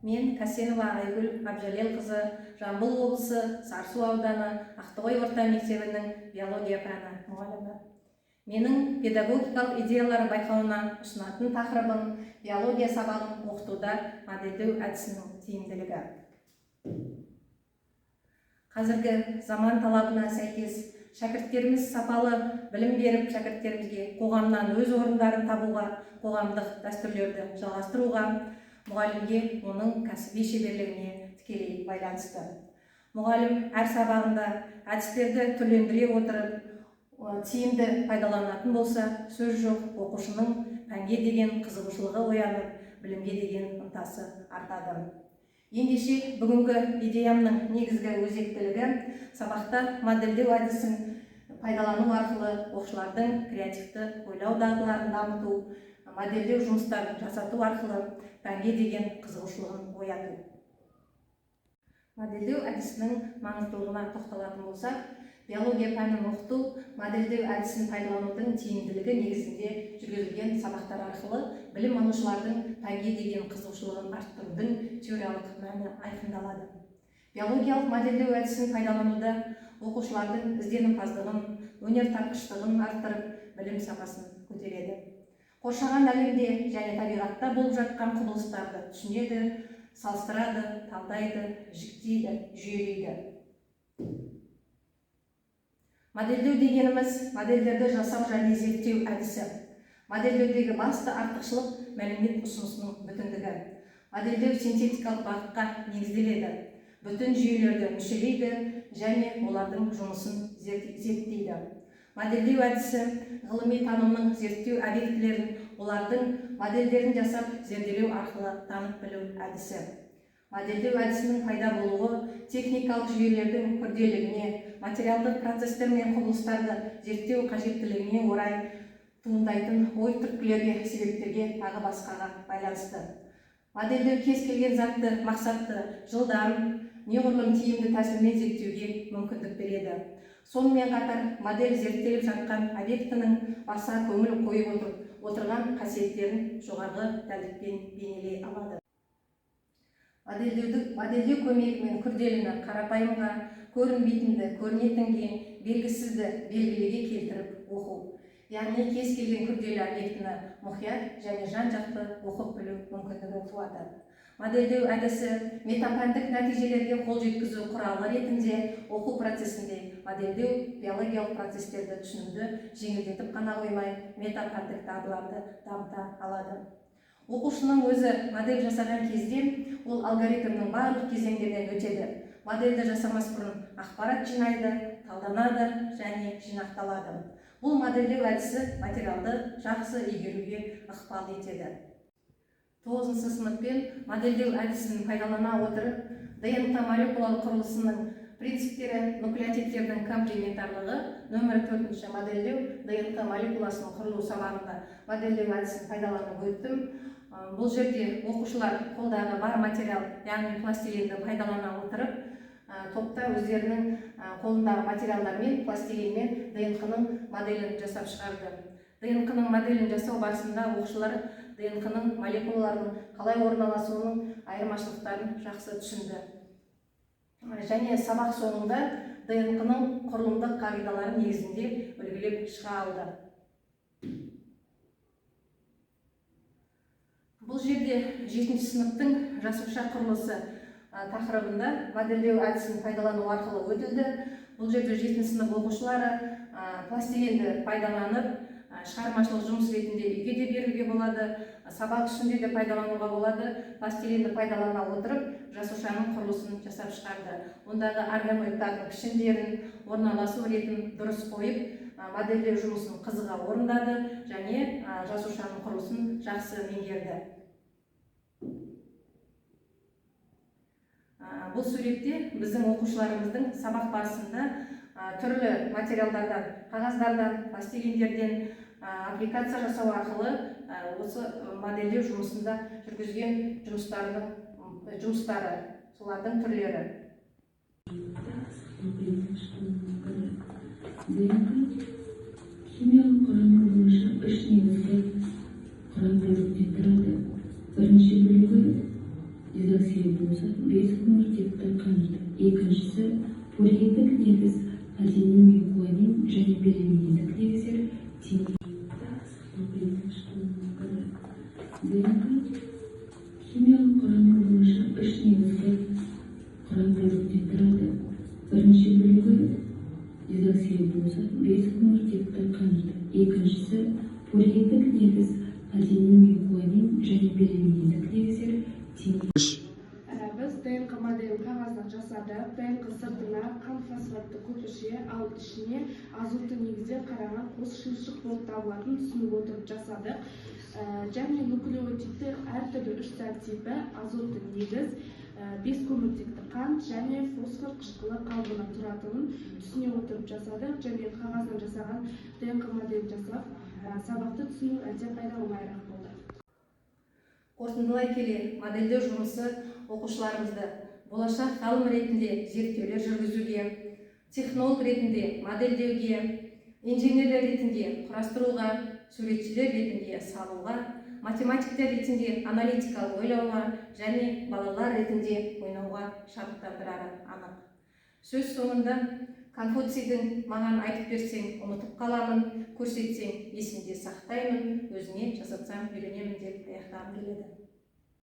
Мен Касенова Айгүл Әбжәлелқызы, Жамбыл облысы Сарысу ауданы Ақтоғай орта мектебінің биология пәні мұғалімі. Менің педагогикалық идеялар байқауына ұсынатын тақырыбым биология сабағын оқытуда модельдеу әдісінің тиімділігі. Қазіргі заман талабына сәйкес шәкірттеріміз сапалы білім беріп, шәкірттерімізге қоғамнан өз орындарын табуға, қоғамдық дәстүрлерді жалғастыруға, мұғалімге оның кәсіби шеберлігіне тікелей байланысты. Мұғалім әр сабағында әдістерді түрлендіре отырып, тиімді пайдаланатын болса, сөз жоқ, оқушының пәнге деген қызығушылығы оянып, білімге деген ынтасы артады. Ендеше бүгінгі идеямның негізгі өзектілігі сабақта модельдеу әдісін пайдалану арқылы оқушылардың креативті ойлау дағдыларын дамыту, модельдеу жұмыстарын жасату арқылы пәнге деген қызығушылығын ояту. Модельдеу әдісінің маңыздылығына тоқталатын болсақ, биология пәнін оқыту модельдеу әдісін пайдаланудың тиімділігі негізінде жүргізілген сабақтар арқылы білім алушылардың пәнге деген қызығушылығын арттырудың теориялық мәні айқындалады. Биологиялық модельдеу әдісін пайдалануда оқушылардың ізденімпаздығын, өнертапқыштығын арттырып, білім сапасын көтереді. Қоршаған әлемде және табиғатта болып жатқан құбылыстарды түсінеді, салыстырады, талдайды, жіктейді, жүйелейді. Модельдеу дегеніміз модельдерді жасау және зерттеу әдісі. Модельдеудегі басты артықшылық мәлімет ұсынысының бүтіндігі. Модельдеу синтетикалық бағытқа негізделеді. Бүтін жүйелерді мүшелейді және олардың жұмысын зерттейді. Модельдеу әдісі ғылыми танымның зерттеу объектілерін, олардың модельдерін жасап, зерделеу арқылы танып білу әдісі. Модельдеу әдісінің пайда болуы техникалық жүйелердің күрделілігіне, материалдық процестер мен құбылыстарды зерттеу қажеттілігіне орай туындайтын ой түрткілерге, себептерге тағы басқаға байланысты. Модельдеу кез келген затты, мақсатты жылдам, неғұрлым тиімді тәсілмен зерттеуге мүмкіндік береді. Сонымен қатар модель зерттеліп жатқан объектінің баса көңіл қойып отырған қасиеттерін жоғарғы дәлдікпен бейнелей алады. Модельдеу көмегімен күрделіні қарапайымға, көрінбейтінді көрінетінге, белгісізді белгіліге келтіріп оқу. Яғни кез келген күрделі объектіні мұқият және жан-жақты оқып білу мүмкіндігі туады. Модельдеу әдісі метапәндік нәтижелерге қол жеткізу құралы ретінде оқу процесінде модельдеу биологиялық процестерді түсінуді жеңілдетіп қана қоймай, метапәндік дағдыларды дамыта алады. Оқушының өзі модель жасаған кезде ол алгоритмнің барлық кезеңдерінен өтеді. Модельді жасамас бұрын ақпарат жинайды, талданады және жинақталады. Бұл модельдеу әдісі материалды жақсы игеруге ықпал етеді. 9-шы сыныппен модельдеу әдісін пайдалана отырып, ДНК молекулалық құрылысының принциптері, нуклеотидтердің комплементарлығы, нөмірі 4-ші модельдеу ДНК молекуласының құрылу сабағында модельдеу әдісін пайдаланып өттім. Бұл жерде оқушылар қолдағы бар материал, яғни пластилинді пайдалана отырып, топта өздерінің қолындағы материалдармен, пластилинмен ДНК-ның моделін жасап шығарды. ДНК-ның моделін жасау барысында оқушылар ДНК-ның молекулаларының қалай орналасуының айырмашылықтарын жақсы түсінді. Және сабақ соңында ДНК-ның құрылымдық қағидалары негізінде үлгілеп шыға алды. Бұл жерде 7-ші сыныптың жасуша құрылысы тақырыбында модельдеу әдісін пайдалану арқылы өтілді. Бұл жерде 7-ші сынып оқушылары пластилинді пайдаланып, шығармашылық жұмыс ретінде үйге де беруге болады, сабақ ішінде де пайдалануға болады. Пластилинді пайдалана отырып, жасушаның құрылысын жасап шығарды. Ондағы органоидтардың пішіндерін, орналасу ретін дұрыс қойып, модельдеу жұмысын қызыға орындады және жасушаның құрылысын жақсы меңгерді. Бұл суретте біздің оқушыларымыздың сабақ барысында түрлі материалдардан, қағаздардан, пластилиндерден аппликация жасау арқылы осы модельдеу жұмысында жүргізген жұмыстары, солардың түрлері. ДНК химиялық құрамы бойынша үш негізгі құрам бөлігінен тұрады. Бірінші бөлігі дезоксирибонуклеин Дезоксирибоза бес көміртекті қант, екіншісі пуриндік негіз аденин мен гуанин және пиримидиндік негіздер тимин. ДНК химиялық құрамы бойынша үш негізгі құрам бөлігінен тұрады. Бірінші бөлігі дезоксирибоза бес көміртекті қант, екіншісі пуриндік негіз аденин мен гуанин және пиримидиндік негіздер тимин. Біз ДНК моделін қағаздан жасадық. ДНК сыртына қант фосфатты көпірше, ал ішіне азотты негіздер қараған қос шиыршық болып табылатынын түсініп отырып жасадық. Және нуклеотидті әртүрлі үш зат типі: азотты негіз, бес көміртекті қант және фосфор қышқылы қалдығынан тұратынын түсіне отырып жасадық. Және қағаздан жасаған ДНК моделін жасап, сабақты түсіну әлдеқайда оңайырақ болды. Қорытындылай келе, модельдеу жұмысы оқушыларымызды болашақ ғалым ретінде зерттеулер жүргізуге, технолог ретінде модельдеуге, инженерлер ретінде құрастыруға, суретшілер ретінде салуға, математиктер ретінде аналитикалық ойлауға және балалар ретінде ойнауға шабыттандырары анық. Сөз соңында Конфуцийдің «Маған айтып берсең, ұмытып қаламын, көрсетсең, есімде сақтаймын, өзіңе жасатсаң, үйренемін» деп аяқтағым келеді.